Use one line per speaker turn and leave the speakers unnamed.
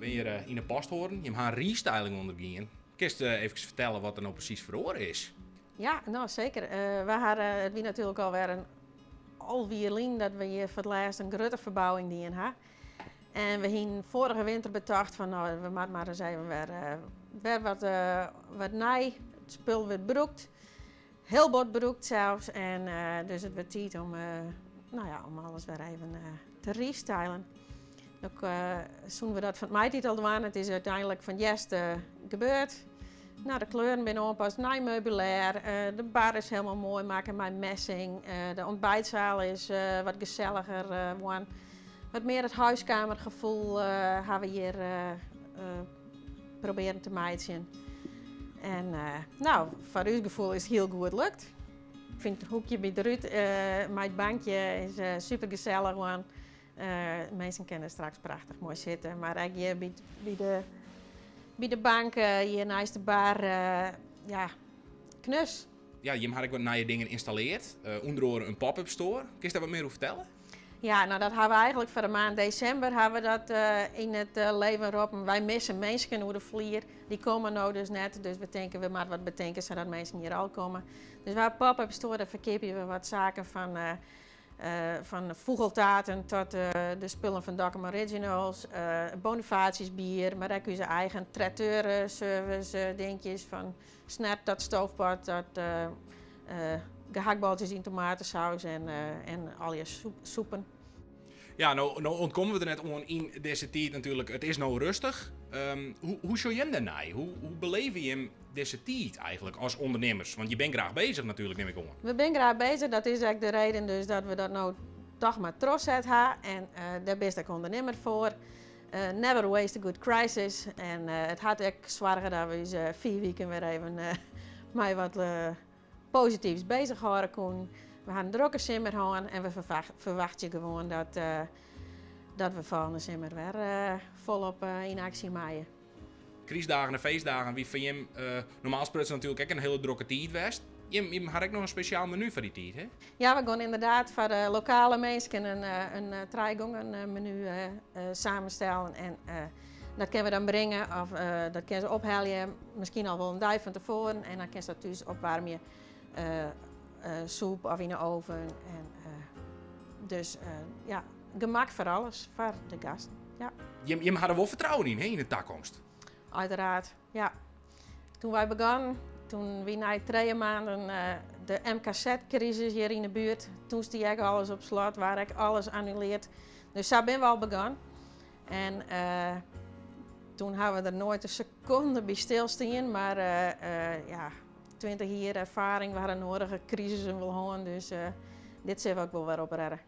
binne hjir yn de Posthoorn. Jim ha in restyling ûndergien. Kinst efkes fertelle wat der no presys feroare is?
Ja, no seker. We ha, it wie natuerlik alwer in 11 jier lyn dat we hjir foar it lêst in grutte ferbouwing dien ha. En we hienen foarige winter betocht fan no, we moatte mar ris even wer wat nij. It spul wurdt brûkt, hiel bot brûkt sels. En dus it wurdt tiid om, no ja, om alles wer even te restylen. Ook soenen we dat fan 't maitiid al dwaan. It is úteinlik fan 't hjerst gebeurd. No, de kleuren binne oanpast, nij meubilêr, de bar is hielendal moai makke mei messing, de ontbijtzaal is wat geselliger woarn. Wat mear it huiskamergefoel ha we hjir probearre te meitsjen. En no, foar ús gefoel is it hiel goed lukt. Ik fyn it hoekje by it rút mei it bankje is super gesellich woarn. Minsken kinne straks prachtich moai sitte, mar ek hjir by de bank, hjir neist de bar, ja, knus.
Ja, jim ha ek wat nije dingen ynstalleard, ûnder oare in pop-up store. Kinst dêr wat mear oer fertelle?
Ja, no dat ha we eigentlik foar de maand desimber ha we dat yn it leven roppen. Wy misse minsken oer de flier, dy komme no dus net, dus we tinke we moatte wat betinke sadat minsken hjir al komme. Dus we ha in pop-up store, dêr ferkeapje we wat saken fan fûgeltaarten tot de spullen fan Dokkum Originals, Bonifatius bier, mar ek ús eigen traiteur-service dinkjes fan snert tot stoofpot tot gehaktbaltsjes yn tomatesaus en allegear soepen.
Ja, no ûntkomme we der net oan yn dizze tiid natuerlik. It is no rêstich. Hoe sjogge jim dêrnei? Hoe beleve jim dizze tiid eigentlik as ûndernimmers? Want je binne graach beuzich natuerlik, nim ik oan.
We binne graach beuzich. Dat is ek de reden dus dat we dat no toch mar trochset ha. En dêr bist ek ûndernimmer foar. Never waste a good crisis. En it hat ek soarge dat we ús 5 wiken wer even mei wat posityfs beuzich hâlde koenen. We ha in drokke simmer hân en we ferwachtsje gewoan dat we folgjende simmer wer folop yn aksje meie.
Krystdagen en feestdagen wie foar jim normaal sprutsen natuerlik ek in hiele drokke tiid west. Jim ha ek noch in spesjaal menu foar dy tiid, hè?
Ja, we gean ynderdaad foar de lokale minsken in trijegongen menu samenstellen. En dat kinne we dan bringe of dat kinne se ophelje, miskien al wol in dei fan tefoaren. En dan kinst dat thús opwaarmje, soep of yn de oven. En dus ja, gemak foar alles, foar de gasten. Ja.
Jim ha der wol fertrouwen yn, hè, yn de takomst?
Uiteraard, ja. Toen wy begonnen, toen wie nei 3 maanden de MKZ-krisis hjir yn de buert. Toen stie ek alles op slot, waard ek alles annulearre. Dus sa binne we al begonnen. En toen ha we der noait in sekonde by stilstien, mar ja, 20 jier erfaring, we ha de nedige krisissen wol hân, dus dit sille we ek wol wer oprêde.